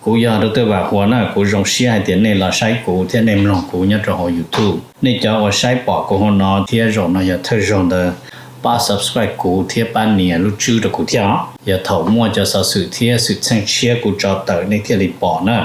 Kuv yog Doctor Vam Huas na, kuv zoo siab hais tias nej los saib kuv thiab nej mloog kuv nyob rau hauv YouTube. Nej cov uas saib pom kuv hauv no thiab zaum no yog thawj zaug ntawd, pab subscribe kuv thiab pab nias lub tswb rau kuv thiab os. Yog thaum muaj cov xov xwm thiab xwm txheej tshiab kuv tso tawm nej thiaj li pom na.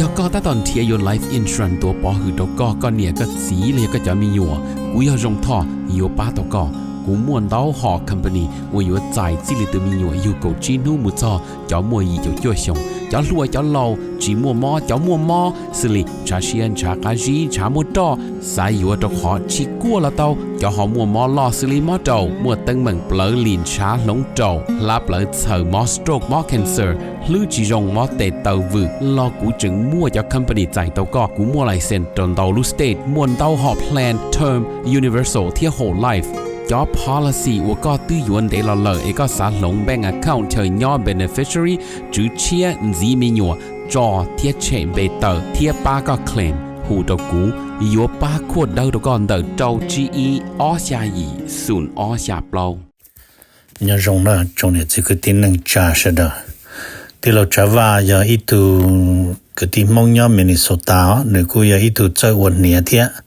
Yog koj tab tom nrhiav yuav life insurance tuav pov hwm rau koj, koj niam koj txiv los yog koj cov me nyuam, kuv yog Zoo Thoj yuav pab tau koj. Kuv muaj ntau hom company uas yuav txais txij li tus me nyuam yug kaum tsib hnub mus txog cov muaj yim caum cuaj xyoos, cov hluas cov laus, tsis muaj mob cov muaj mob, xws li ntshav siab ntshav qab zib ntshav muaj roj, xav yuav rau qhov tsis kuaj los tau, cov ho muaj mob loj xws li mob raum, muaj teeb meem plawv lim ntshav hloov raum, hlab plawv txhaws, mob stroke mob cancer, hlwb tsis zoo mob tes taw vwm los kuv tseem muaj cov company txais tau koj. Kuv muaj license rau ntau lub state, muaj ntau hom plan term, universal thiab whole life. Cov policy uas koj twb yuav ntev los lawm es koj xav hloov bank account chaw nyob beneficiary, tswv tshiab, ntxiv me nyuam, tso thiab tshem npe tawm thiab pab koj claim, hu rau kuv, yuav pab khuaj dawb rau koj ntawm rau tsib ib ob xya yim xoom ob xya plaub. Nyob zoo na tsoom niam txiv kwv tij neej tsa sawv daws. Tij laug Tsav Vaj yog ib tug kwv tij Hmoob nyob Minnesota os, nws kuj yog ib tug txawj ua hniav thiab.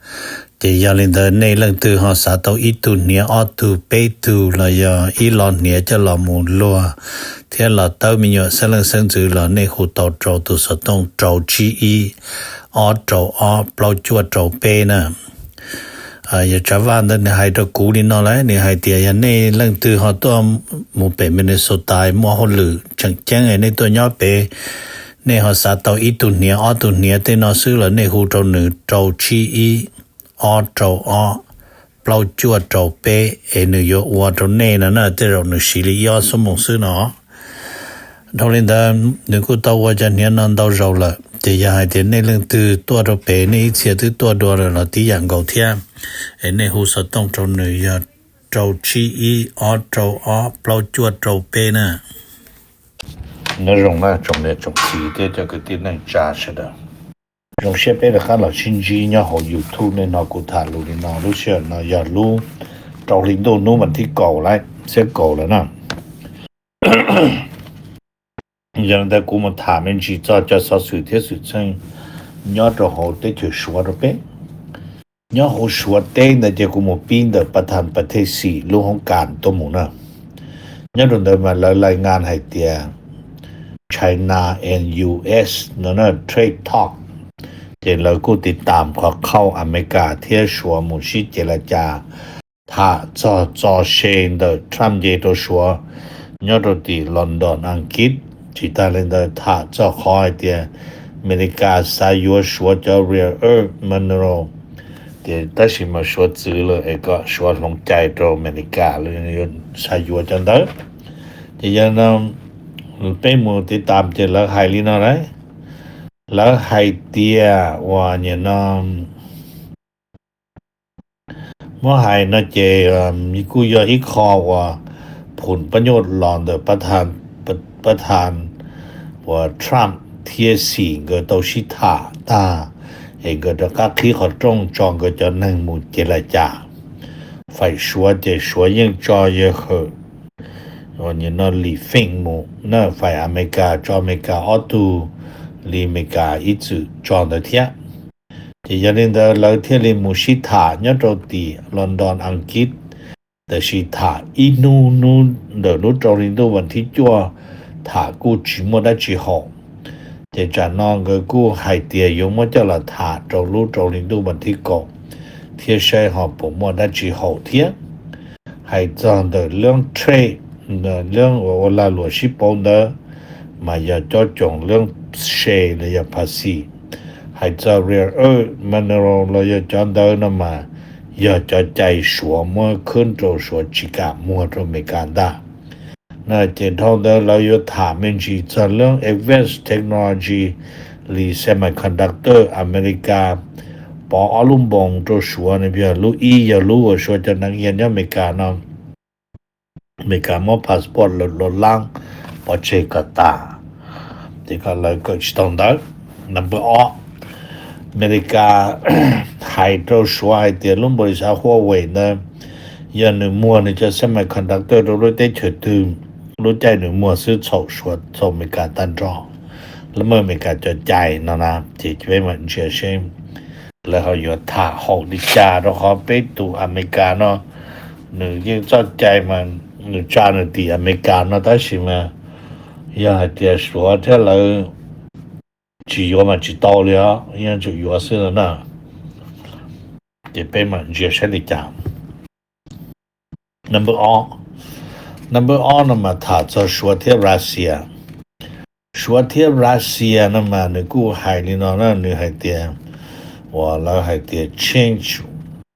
Ces yog li ntawd nej leej twg ho xav tau ib tug hniav ob tug peb tug los yog ib lo hniav coj los mus luag thiab los tawb me nyuam xeeb leej xeeb ntxwv los nej hu tau rau tus xov tooj rau tsib ib ob rau ob plaub cuaj rau peb na. Yog Tsav Vaj ntawd nws hais rau kuv li no lawm, nws hais tias yog nej leej twg ho tuaj mus pem Minnesota muaj hauj lwm tseem ceeb nej tuaj nyob pem, nej ho xav tau ib tug hniav ob tug hniav tej no xwb los nej hu rau nws rau tsib ib ob rau ob plaub cuaj rau peb es nws yuav ua rau nej no na, tej zaum nws siv li ib ob xuab moos xwb no. Dhau li ntawd nws kuj tau ua cov hniav no ntau zaus lawm, ces yog hais tias nej leej twg tuaj rau pem nej ib txhia twb tuaj dua lawm los tib yam nkaus thiab, es nej hu xov tooj rau nws yog rau tsib ib ob rau ob plaub cuaj rau peb na. Nyob zoo na tsoom niam tsoom txiv thiab cov kwv tij neej tsa sawv daws. Zoo siab peb rov qab los sib ntsib nyob hauv YouTube. Nej hnov kuv tham lus li no, lub sij hawm no yog lub rau hli ntuj hnub vas thib kaum lawm, xiab kaum lawm na. Yog li ntawd kuv mus tham me ntsis txog cov xov xwm thiab xwm txheej nyob rau hauv teb chaws Suav rau peb. Nyob hauv Suav teb ntawd ces kuv mus pib ntawm Pathan Pathej Xim lub hoob kas tuaj mus na. Nyob rau ntawd mas lawv lais ngas hais tias China and U S no na trade talk, ces lawv kuj tiv tam qhov qhauj Amelikas thiab Suav mus sib ces laj cas tham txog txo se ntawm Trump nce rau Suav nyob rau tim London Askiv. Tsis tas li ntawd tham txog qhov hais tias Amelikas xav yuav Suav cov rare earth mineral, ces tab sis mas Suav txwv lawm es kom Suav hloov cai rau Amelikas, xav yuav cov ntawd. Ces yog no peb mus tiv tam ces lawv hais li no lawm, lawv hais tias uas nim no muab hais no ces kuj yog ib qho uas phum pab nyuj los ntawm pab tha uas Trump thiab Xi nkawd tau sib tham tag, es nkawd rov qab qhib qhov rooj tso nkawd cov neeg mus ces laj cas. Faim Suav ces Suav yeej tso yawg hawm uas nim no Li Feng mus na, faim Amelikas tso Amelikas ob tug, li Amelikas ib txwm tso ntawd thiab. Ces yog li ntawd lawv thiaj li mus sib tham nyob rau tim London Askiv, tab sis tham ib hnub hnub ntawm lub rau hli ntuj vas thib cuaj tham kuj tsis muaj dab tsi haum. Ces tsam no nkawd kuj hais tias yuav muab coj los tham rau lub rau hli ntuj vas thib kaum thiab saib ho puas muaj dab tsi haum thiab. Hais txog ntawm leeb trade, leeb uas ua lag luam sib pauv ntawd, mas yog cob coos leeb se los yog phav xis. Hais txog rare earth mineral los yog cov ntawd no mas yog cov cai Suav muab khwb rau Suav tsis kam muag rau Amelikas ntag. Ces dhau ntawd lawv yuav tham me ntsis txog leeb advanced technology li semiconductor. Amelikas pov ob lub npoos rau Suav, yog lub ib yog lub uas Suav cov neeg nyob Amelikas no, Amelikas muab passport lawv luv laab pov tseg kom tas, ces kom lawv kawm tsis tau ntawv. Number ob, Amelikas hais rau Suav hais tias lub npaum li xav Huawei ntawd, yog nws muag nws cov semiconductor rau lub teb chaws twg, lub caij nws muag xwb txhaum Suav txhaum Amelikas tag nrho, lawv muaj Amelikas cov cai no na. Ces peb mam ntsia seb lawv ho yuav tham haum li cas, rau qhov peb tus Amelikas no nws yeej txoj cai mas nws tsa nws tim Amelikas no, tab sis mas yog hais tias Suav thiab lawv tsis yuav mas tsis tau li os, yeej tsum yuav xwb no na. Ces peb mam ntsia saib li cas. Number ob, number ob no mas tham txog Suav thiab Russia. Suav thiab Russia no mas nws kuj hais li no na, nws hais tias, uas lawv hais tias change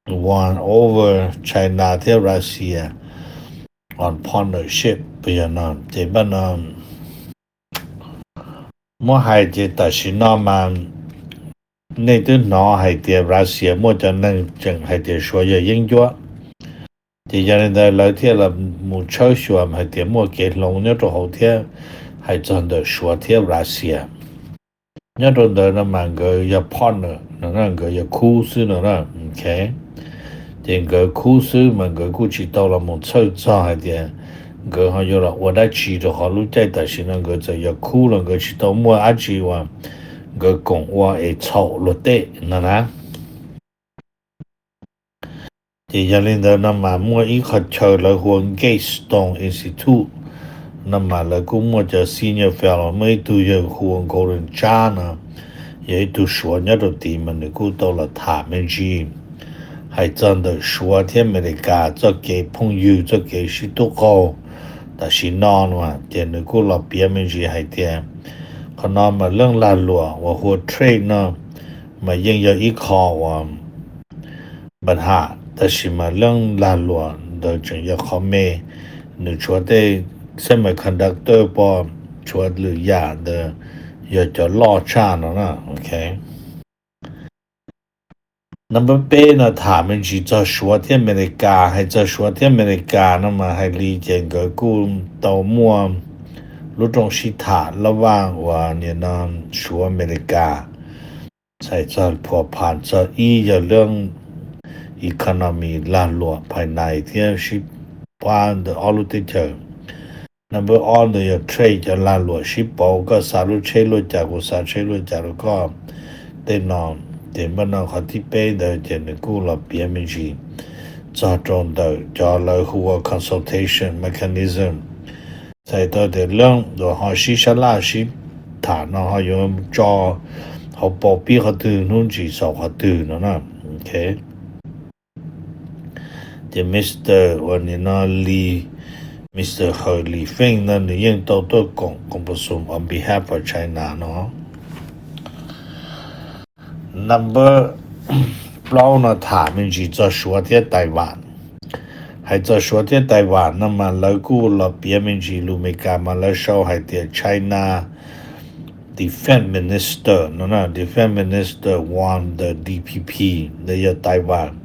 one over China thiab Russia on partnership, puas yog no? Ces npaj no muab hais ces tam sim no mas nej twb hnov hais tias Russia muaj cov neeg tseem hais tias Suav yog yeeb ncuab, ces yog li ntawd lawv thiaj los mus tshawb xyuas hais tias muaj kev hloov nyob rau hauv thiab hais txog ntawm Suav thiab Russia. Nyob rau ntawd no mas nkawd yog partner no na, nkawd yog khub xwb no na. Ces nkawd khub xwb mas nkawd kuj tsis tau los mus txhawj txog hais tias nkawd ho yuav los ua dab tsi, rau qhov lub caij tam sim no nkawd txawm yog khub los nkawd tsis tau muaj dab tsi uas nkawd koom ua es txhaum luag tej no na. Ces yog li ntawd no mas muaj ib qho chaw lawv hu ua Gaystone Institute no mas lawv kuj muaj cov senior fellow, muaj ib tug yawg hu ua Gordon Chang no, yog ib tug Suav nyob rau tid mas nws kuj tau los tham me ntsis hais txog ntawm Suav thiab Amelikas txoj kev phooj ywg, toj kev sib tub qaug tam sim no no. Ces nws kuj los piav me ntsis hais tias qhov no mas leej lag luam uas hu ua trade no mas yeej yog ib qho uas npa ham, tab sis mas leej lag luam ntawd tseem yog qhov me, nws tshuav tej semiconductor, pom tshuav lwm yam ntawd yog cov loj tshaj no na. Number peb no tham me ntsis txog Suav thiab Amelikas. Hais txog Suav thiab Amelikas no mas hais li ces nkawd kuj tau muaj lub rooj sib tham laj vaj uas nim no Suav Amelikas txhais txog phuam phas txog ib yog leej economy lag luam phais nais thiab sib pab ntawm ob lub teb chaws. Number ob ntawd yog trade, cov lag luam sib pauv, koj xa lub tsheb luaj cas kuv xa tsheb luaj cas rau koj tej no. Ces npaj no qhov thib peb ntawd ces nws kuj los piav me ntsis txog rau ntawm cov lawv hu ua consultation mechanism. Txhais tau tias leej uas ho sib sab laj sib tham no ho yuav tso hauv paus pib qhov twg, hnub ntsis xaus qhov twg no na. Ces Mr uas nim no Li, Mr Hawj Li Feng no nws yeej tau tuaj koom koom pos xum on behalf of China no. Number plaub no tham me ntsis txog Suav thiab Taiwan. Hais txog Suav thiab Taiwan no mas lawv kuj los piav me ntsis lus Amelikas mas lawv sau hais tias China defense minister no na, defense minister Wang the D P P, ntawd yog Taiwan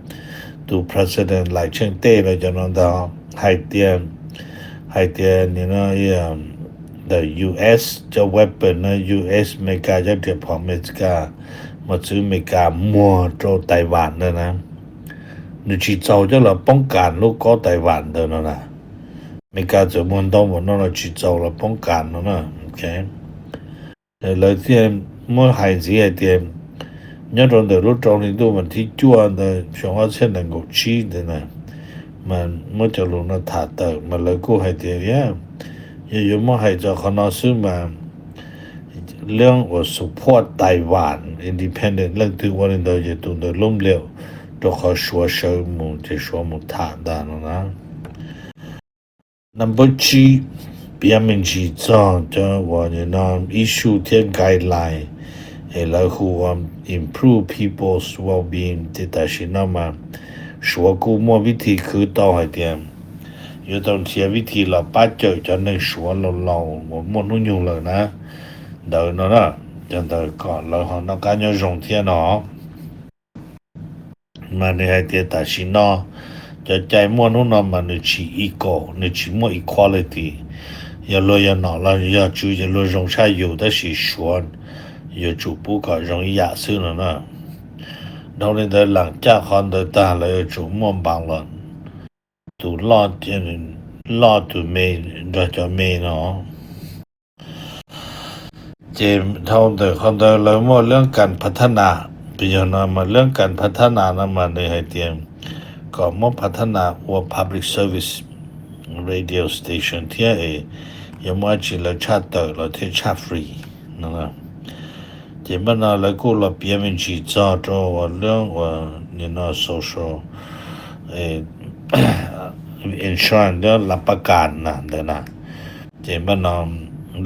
tus president Lai Ching-te lawv cov no ntag, hais tias, hais tias nim no ntawm U S cov weapon no, U S Amelikas cov riam phom Amelikas, mos txwv Amelikas muag rau Taiwan ntawd na, nws tsis txaus coj los poob kas lub kob Taiwan ntawd no na. Amelikas txawm muag ntau npaum no los tsis txaus los poob kas no na. Lawv thiaj muab hais ntxiv hais tias nyob rau ntawm lub rau hli ntuj vas thib cuaj ntawd xyoo ob txhiab nees nkaum tsib ntawd na, mas muab cov lus no tham tawm mas lawv kuj hais tias, yog yuav muab hais txog qhov no xwb mas leej uas support Taiwan independent leej twg ua li ntawd ces tus ntawd lub npliam, rau qhov Suav sawv mus ces Suav mus tham ntag no na. Number tsib, piav me ntsis txog cov uas no issue thiab guideline es lawv hu ua improve people's well-being. Ces tam sim no mas Suav kuj muaj vib thi khwv tau hais tias yuav tau nrhiav vib thi los pab cawm cov neeg Suav laus laus uas muaj hnub nyoog lawm na, ntawd no na, cov ntawd kom lawv ho noj qab nyob zoo thiab no. Mas nws hais tias tam sim no cov cai muaj hnub no mas nws tsis equal, nws tsis muaj equality. Yog luag yog nom los yog tswv ces luag zoo tshaj yus, tab sis Suav yuav tsum pub kom zoo ib yam xwb no na. Dhau li ntawd, lam caj qhov ntawd tag lawv yuav tsum muaj npas los tus loj ces loj tus me nrog cov me no. Ces dhau ntawm qhov ntawd lawv muaj lab kas phav thab nas, peb yog no mas lab kas phav thab nas no mas nws hais tias kom muab phav thab nas ua public service radio station thiab es yog muaj dab tsi lawv tshaj tawm los thiaj tshaj free no. Ces npaj no lawv kuj los piav me ntsis txog rau uas lab uas nim no social insurance, lab lab pab kas na ntawd na. Ces npaj no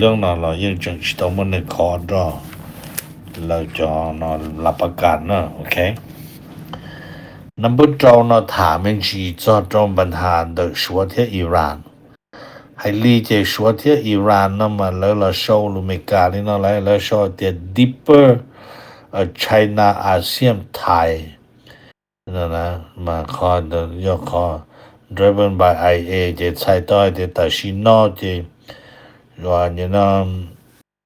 lab no los yeej tseem tsis tau muaj neeg kho roj lawv cov no lab pab kas na, ok. Number rau no tham me ntsis txog rau npa nhas ntawm Suav thiab Iran. Hais li ces Suav thiab Iran no mas lawv los sau lus Meskas li no lawv, lawv sau tias deeper China ASEAN ties. Mas qhov yog qhov driven by I A ces txhais tau hais tias tam sim no ces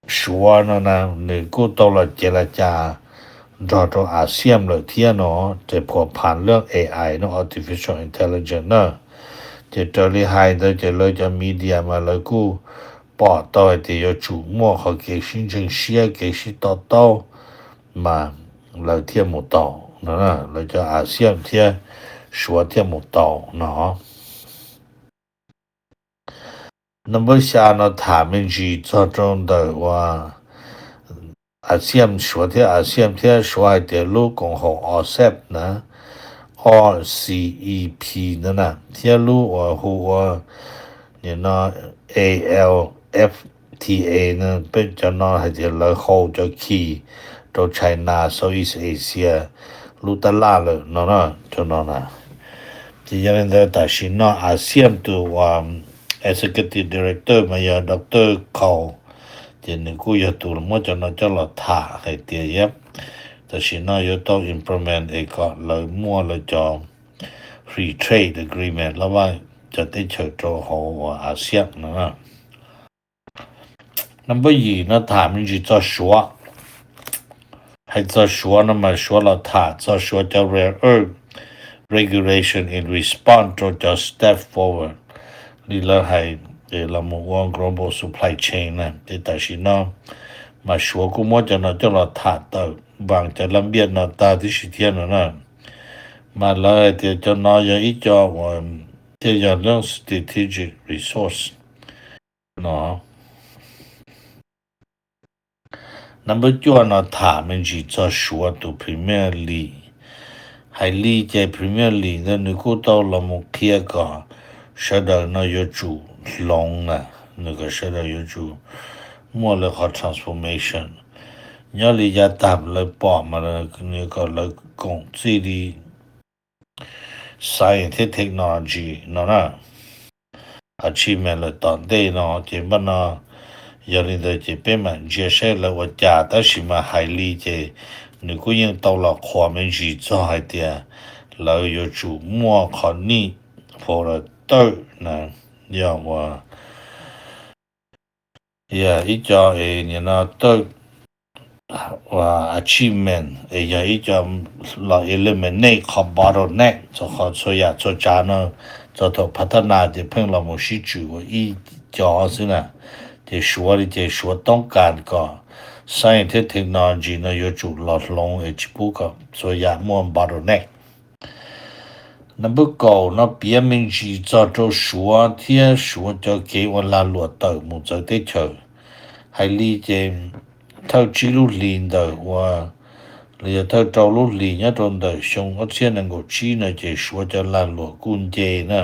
Suav no na nws kuj tau los cev las cas nrog rau ASEAN lawm thiab no, ces phuam phas lab A I no, artificial intelligence na. Ces raws li hais ntawd ces lawv cov media mas lawv kuj pom tau hais tias yuav tsum muaj qhov kev sib ntseeg siab kev sib to taub mas lawv thiaj mus tau no, lawv cov ASEAN thiab Suav thiaj mus tau no. Number xya no tham me ntsis txog rau ntawm uas ASEAN, Suav thiab ASEAN thiab Suav hais tias lub koom haum RCEP na, R C E P na, thiab lub uas hu ua nim no A L F T A na, peb cov no hais tias lawv hau cov khi rau China, Southeast Asia lub tab laj lawm no na, cov no na. Ces yog li ntawd tam sim no ASEAN tus uas executive director mas yog Doctor Khau, ces nws kuj yog tus muab cov no coj los tham hais tias yog tam sim no yuav tau implement es kom lawv muaj lawv cov free trade agreement los vaj cov teb chaws rau hauv uas ASEAN no. Number yim no tham me ntsis txog Suav. Hais txog Suav no mas Suav los tham txog Suav cov rare earth regulation in response rau cov step forward li lawv hais los mus ua global supply chain na. Ces tam sim no mas Suav kuj muab cov no coj los tham tawm vas cov lab npiaj no tag tib si thiab no na. Mas lawv hais tias cov no yog ib co uas thiaj yog lab strategic resource no. Number cuaj no tham me ntsis txog Suav tus Premier Li. Hais li ces Premier Li ntawd nws kuj tau los mus qhia kom sawv daws no yuav tsum hloov na, nws kom sawv daws yuav tsum muaj lawv qhov transformation. Nyob li yav tag lawv pom mas nws kom lawv koom txij li science thiab technology no na, achievement lawm tom ntej no ces npaj no. Yog li ntawd ces peb mam ntsia saib lawv ua cas, tab sis mas hais li ces nws kuj yeej tau los qhuas me ntsis txog hais tias lawv yuav tsum muaj qhov nij for the third na, yog uas yog ib co es nim no third uas achievement es yog ib co los eliminate qhov bottleneck txog qhov txhua yam txhua tsav no, txog thaum phav thab nas ces pheej los mus sib tswm ua ib co xwb na. Ces Suav li ces Suav toob kas kom science thiab technology no yuav tsum los hloov es tsis pub kom txhua yam muaj bottleneck. Number kaum no piav me ntsis txog rau Suav thiab Suav cov kev ua lag luam tawm mus txawv teb chaws. Hais li ces thawj tsib lub hlis ntawm uas, los yog thawj rau lub hlis nyob rau ntawm xyoo ob txhiab nees nkaum tsib no ces Suav cov lag luam kuj nce na.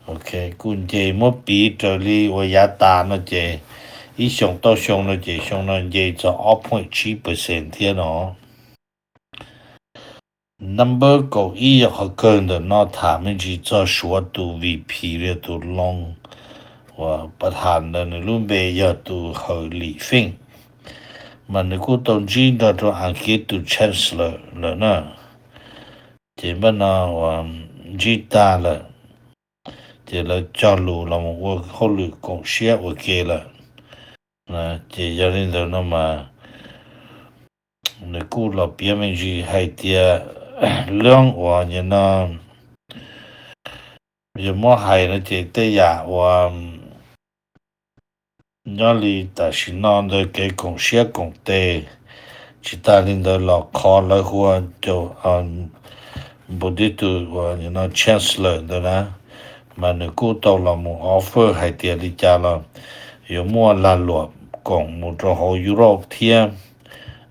Ok, kuj nce muab piv raws li uas yav tas no ces ib xyoos tau xyoo no ces xyoo no nce txog ob point tsib percent thiab no. Number kaum ib yog qhov kawg ntawm no tham me ntsis txog Suav tus V P li tus loo uas pas tham ntawd nws lub npe yog tus Hawm Lim Feej, mas nws kuj tau ntsib nrog rau Askiv tus Chancellor lawm na. Ces npaj no uas ntsib tag lawm, ces lawv cog lus los mus ua hauj lwm koom siab ua ke lawm. Ces yog li ntawd no mas nws kuj los piav me ntsis hais tias lub uas nim no Yog muab hais no ces tej yam uas nyob li tam sim no ntawd kev koom siab koom tes, tsis tas li ntawd los qhov lawv hu ua caum npus tib tug uas chancellor ntawd na, mas nws kuj tau los mus offer hais tias li cas los yuav muaj lag luam koom mus rau hauv Europe thiab,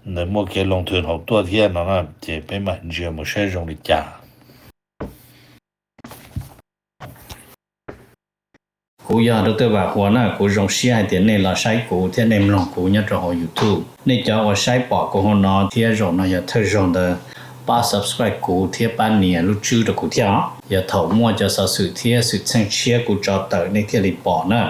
ntawd muaj kev loo thwm hauv tuaj thiab no na, ces peb mam ntsia mus saib zoo li cas. Kuv yog Dr. Vam Huas na, kuv zoo siab hais tias nej los saib kuv thiab nej mloog kuv nyob rau hauv YouTube. Nej cov uas saib pom kuv hauv no thiab zaum no yog thawj zaug ntawd, pab subscribe kuv thiab pab nias lub tswb rau kuv thiab os. Yog thaum muaj cov xov xwm thiab xwm txheej tshiab kuv tso tawm nej thiaj li pom na.